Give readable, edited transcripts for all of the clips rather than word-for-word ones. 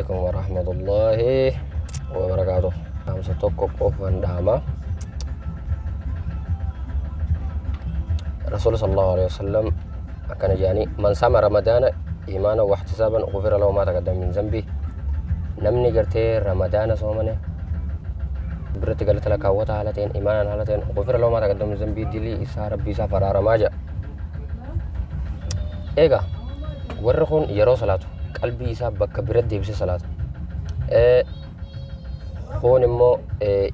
Alaikum warahmatullahi wabarakaatuh. Dhaamsa tokko qofan dhaama. Rasuul sallallahu alaihi wasallam akkana jedhanii, man sama ramadaana imaana wahtisaaban ghufira lahu maa taqaddama min zambi. Namni gartee ramadaana soomane biratti galata lakkaawwata haala ta'een, imaanaan haala ta'een, ghufira lahu maa taqaddama min zambii, dilii isaa rabbii isaa faraaramaa jedha. Egaa warri kun yeroo salaatu qalbii isaa bakka bira deebisee salaata. Kun immoo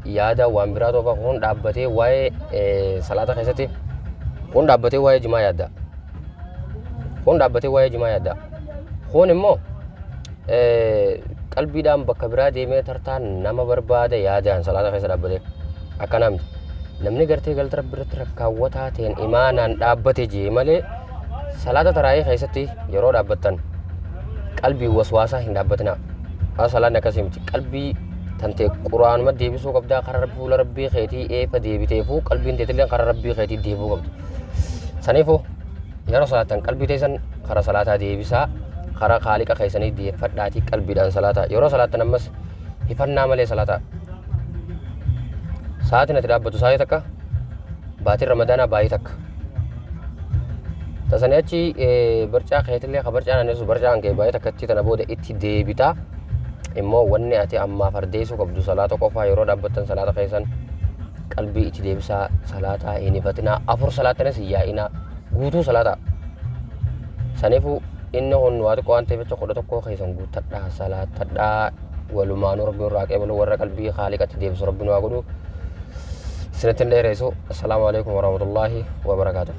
yaada waan biraa toofa, kun dhaabbatee waa'ee salaata keessatti, kun dhaabbatee waa'ee jimaa yaadda. Kun dhaabbatee waa'ee jimaa yaadda. Kun immoo qalbiidhaan bakka biraa deemee tartaan nama barbaada yaadaan salaata keessa dhaabbatee. Akkanaa miti. Namni gartee galata rabbi irratti rakkaawwataa ta'een imaanaan dhaabbate jee malee, salaata taraayii keessatti yeroo dhaabbattan qalbii waswaasaa hin dhaabbatinaa. Haa, salaanni akkasii miti. Qalbii tantee quraanuma deebisuu qabdaa, karaa rabbii fuula rabbii keetii eefa deebiteefuu qalbiin teetillee karaa rabbii keetii deebuu qabdu. Saniifuu yeroo salaattan qalbii teessan karaa salaataa deebisaa, karaa kaaliqa keessanii deeffadhaatii qalbiidhaan salaataa. Yeroo salaattan ammas hifannaa malee salaataa. Sa'aatiin ati dhaabbattu sa'aatii takka, baatiin ramadaanaa baay'ee takka. Tasanii achi barcaa keetillee ka barcaa naannessu barcaan kee baay'ee takkatti tana booda itti deebitaa. Immoo wanni ati ammaa fardeessuu qabdu salaata qofaa. Yeroo dhaabbattan salaata keessan qalbii itti deebisaa salaataa, hin hifatinaa. Afur salaattanis hin yaa'inaa, guutuu salaataa. Saniifuu inni kun waa xiqqoo waan ta'eef jecha 11 keessan guuttadhaa, salaatadhaa. Walumaanuu rabbi irraa qeebalu, warra qalbii haaliqatti deebisu rabbi nu haa godhu. Isinitti hin dheeressu. Assalaamu alaikum warahmatullaahi wabarakaatuh.